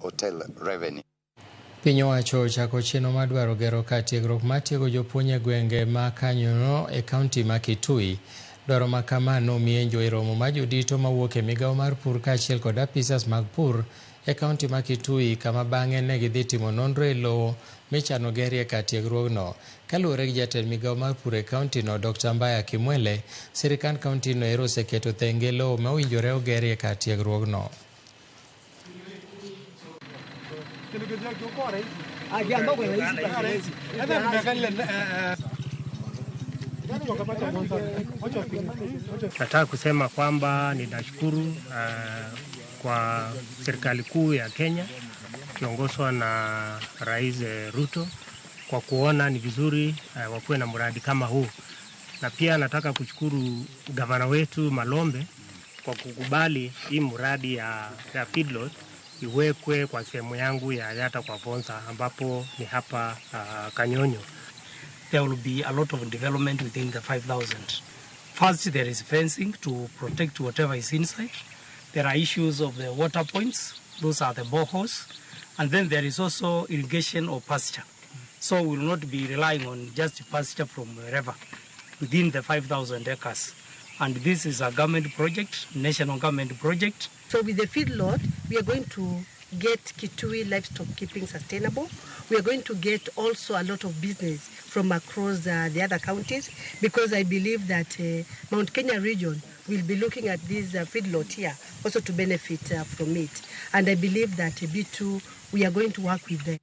Hotel revenue. Piny owacho ochako chenro mar dwaro gero kar tiegruok mar tiego jopuonj e gwenge ma kanyono e kaunti ma Kitui. Dwaro ma kama nomienjo e romo mar jodito mawuok e migawo mar pur kaachiel kod apisas mag pur e kaunti ma Kitui, kama bang'e ne gidhi timo nonro e lowo michano gerie kar tiegruogno. Kaluwore gi jatend migawo mar pur e kaunti no, Dr. Mbaya Kimwele, sirikand kaunti no ero oseketo thenge lowo ma owinjore ogerie kar tiegruogno. Nataka kusema kwamba ninashukuru kwa serikali kuu ya Kenya ikiongozwa na Rais Ruto kwa kuona ni vizuri wakuwe na mradi kama huu, na pia nataka kushukuru gavana wetu Malombe kwa kukubali hii mradi ya feedlot iwekwe kwa sehemu yangu ya Yatta kwa Vonza ambapo ni hapa Kanyonyo. There will be a lot of development within the 5,000. First, there is fencing to protect whatever is inside. There are issues of the water points. Those are the boreholes. And then there is also irrigation or pasture. So we will not be relying on just pasture from wherever within the 5,000 acres. And this is a government project, national government project. So with the feedlot, we are going to get Kitui livestock keeping sustainable. We are going to get also a lot of business from across the other counties, because I believe that Mount Kenya region will be looking at this feedlot here also to benefit from it. And I believe that B2, we are going to work with them.